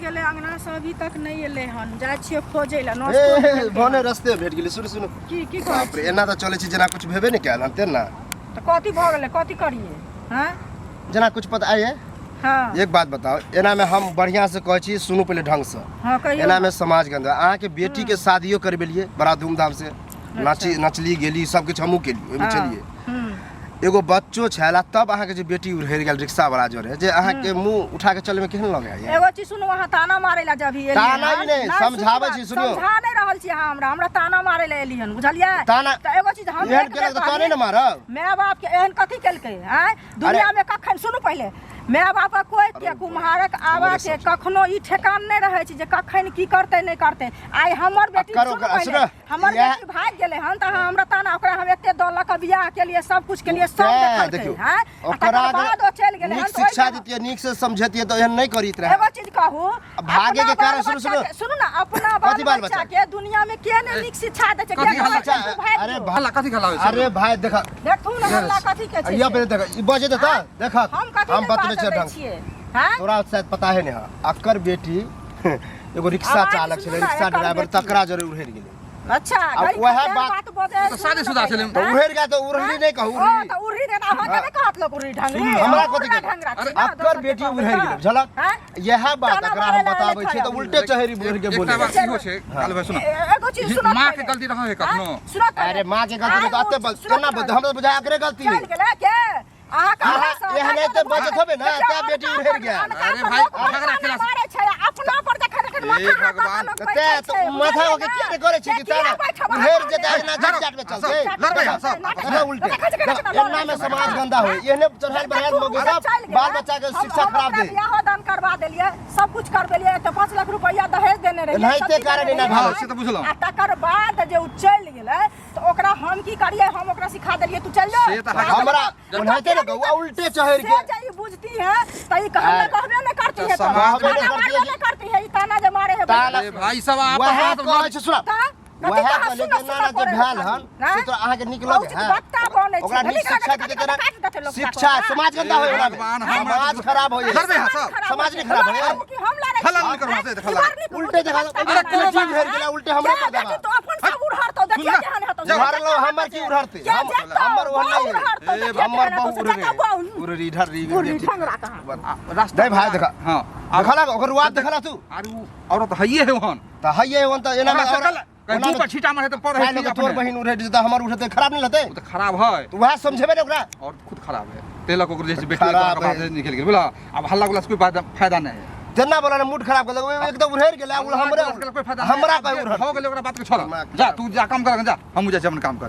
गेलै अंगना से अभी तक नहि एलै हन। जाइ छियै खोजै लए, नाश्तो नहि ए केलकै भने हन। रस्ते भेट गेलै। सुनू सुनू। की की कहै बाप रे, छी? एना तऽ चलै छी जेना कुछ भेबे नहि कयल हन तेना। तऽ कथी भऽ गेलै? कथी करियै? हँ जेना कुछ पता आइए। एक बात बताओ, एना में हम बढ़िया से कहै छी, सुनू पहिले ढंग से। हँ, कहियौ। एना में समाज गंदा। अहाँके बेटी के शादियो करबेलियै बड़ा धूमधाम से, नाची नचली गेली, सब किछु हमहूँ केलियै ओहिमे। छलियै। एगो बच्चो छल आ तब अहाँके जे बेटी उड़हेर गेल रिक्शा वाला जोरे, जे अहाँके मुंह उठा के चले में केहन लगे है? एगो चीज सुनू, अहाँ ताना मारे ला जब एलियै ताना हन, भी नहि, सुनू समझाबै बात, छी, सुनियौ। समझा नहि रहल छी अहाँ हमरा, हमरा ताना मारे ला एली हन, बुझलियै? ताना तऽ एगो चीज हम एहन एक बेर केलक तऽ ताने कहलियै, ने मारब। माय बाप के एहन कथी केलकै? आँय, दुनिया में कखन, सुनू पहिले, माय बाप कोई के कुम्हारक आवा हमरे के सब कखनो ई ठेकान नहि रहै छै जे कखन की करतै नहि करतै। आइ हमर बेटी, करो, सुनू करो, पहिले, सुनू, हमर बेटी भागि गेलै हन तऽ अहाँ हमरा ताना, ओकरा हम एते दऽ लऽ कऽ बियाह केलियै, सब कुछ केलियै, सब तें, देखलकै, देखियौ, आँय, आ ओकरा तकर अगर बाद ओ चलि गेलै नीक हन तऽ शिक्षा ओहिमे दितियै, नीक से समझेतियै तऽ एहन नहि करित रहै। एगो चीज कहू, भागे के अपना कारण बाल सुनू, बच्चा सुनू। के- सुनू ने, अपना बाल कथी बाल बच्चा बच्चा? के दुनिया में के ने नीक शिक्षा दै छै? के कथी कहै छै, शिक्षा? तू भागि अरे जो। भाई, हल्ला कथी खिलाबै छै? अरे भाई देख। देखू ने हल्ला कथी के छै यहाँ से। पे देख, ई बजे देता देख। हम कथी हम नहि बतबै बाजऽ छियै दै ढंग छियै, हैं? तोरा शायद पता है नहीं। अकर बेटी एगो रिक्शा आवाज चालक सुनू छलै, ने, रिक्शा एकर ड्राइवर, बेटी। तकरा जरे उड़ेर गेलै। अच्छा, अब गाड़ी वएह खरीदे बात- बात बजै तऽ शादीशुदा छलै। तऽ उड़ेर गेल तऽ उड़ली नहि कहू ओ उड़ली। तऽ उड़ही देना अहाँके नहि कहत लोक उड़ही ढंगरी। हमरा अहाँ कथी उड़ना के- ढंगरा छी अरे, ने, अकर दोसर के बेटी कहबै उड़ेर तऽ। गेलै, बुझलक? हैं? इएह बात ताना एकरा हम मारै लए बताबै एलै छियै तऽ छै उल्टे चहरि बोल के एकटा बोले। बात इहो छै कालू भाई, सुन। एगो चीज सुनत माँ के पहिले। गलती रहै है कखनो? आँय? सुनत पहिले। अरे माँ के गलती नहि तऽ आँय, एते सुनत केना पहिले। बजतै? हमरा बुझाय एकरे गलती चलि है। गेलै के? अहाँ अहाँ एहन एते बजत होबे ने, तैं बेटी उड़ेर गेल। अरे भाई, झगड़ा केला से- मारे छै अपना पर जखन जखन हे माथा हाथ भगवान। लोक तऽ बैठै तैं छै, तऽ माथा बुझलियै ओके ने? किया नहि करै छै कि से किया ताना बैठब? उड़ेर जेतै एना लड़बै, झट में चलतै। लड़बै अहाँ सब। एना उल्टे एना में समाज गंदा होय, एहने चढ़ायल बढ़ायल लोग सब बाल बच्चा के शिक्षा खराब दे। बियाहो दान करवा देलियै, सब कुछ करबेलियै, तऽ 5 लाख रुपया दहेज देने रहियै, एनाहिते सब चीज कारण देने एना रहियै। हँ, से तऽ बुझलहुँ। आ तकर बाद जे उ चलि गेलै तऽ ओकरा हम की करियै? हम ओकरा सिखा देलियै तू चल जा। से तऽ अहाँके- हमरा ओनाहिते ने कहू, आ उल्टे चढ़ि से के जे ई बुझती है तऽ ई हमरा अरे। कहबे नहि करती है, तऽ तऽ समाज कहबे नहि ताना करती है मारबे नहि करती है, ई ताना जे मारे है। ताना- अरे भाई सब आप वएह कहै छै, सुन। तऽ कथी वएह कहाँ कहलियै सुनऽ जे नाना सुनऽ जे पड़ै भेल है हन आँय? से तो अहाँके नीक लगे उचित वक्ता बनै छै। ओकरा नीक भले शिक्षा काट दितै काट तेना देतै लोक शिक्षा साको। समाज गंदा होय ओकरा में। भगवान, हमरा समाज खराब होय। लड़बै अहाँ सब। समाज नहीं खराब होय। हम लड़ै हल्ला छी। नहि करू, हँसै देखऽ इधर लागल। नहि करू, उल्टे देखा उचित अरे कोनो चीज बात हेर गेलै, उल्टे हमरे पर बेटी दबा। तो अपन सब उड़हरतौ, देखिए सुन ना। केहन हेतौ। जा, उड़हरलो, हमर की उड़हरतै? के जेतौ, हमर ओहन बहु नहि उड़हरतौ, ए, देखिए हमर केहन बहु हेतौ, से उड़रे जतऽ बहु। उड़री इधर री उड़री ढंगरा कहाँ। रास्ता नहीं भाई, देखा। हाँ। देखला ओकर रुआब देखला तू। आर उ औरत हइए है ओहन। तऽ हइए ओहन तऽ एना में ओकरा से और कल कहीं ओना दू पर छीटा मारे तऽ पड़े काल्हि है लोक तोर अपने। बहिन उड़े जेतै, हमर उठेतै, खराब नहि लगतै? ओ तऽ खराब है। तऽ वएह समझेबै ने ओकरा। और खुद खराब है तेलक ओकर जैसे बेटी खराब ओकर बात है। निकल गेल बोला। अब हल्ला गुल्ला से कोई फायदा नहीं है। तेना बोला ने मूड खराब कर देलक, एकदम उड़ेर गेलै, हल्ला हमरे गुल्ला से कोई फायदा नहीं। हमरा आब कहे जे उड़हर हो गेलै ओकरा बात के छोड़। दिमाग जा तू जा काम कर, जा, हम जाइ छी अपन काम करे।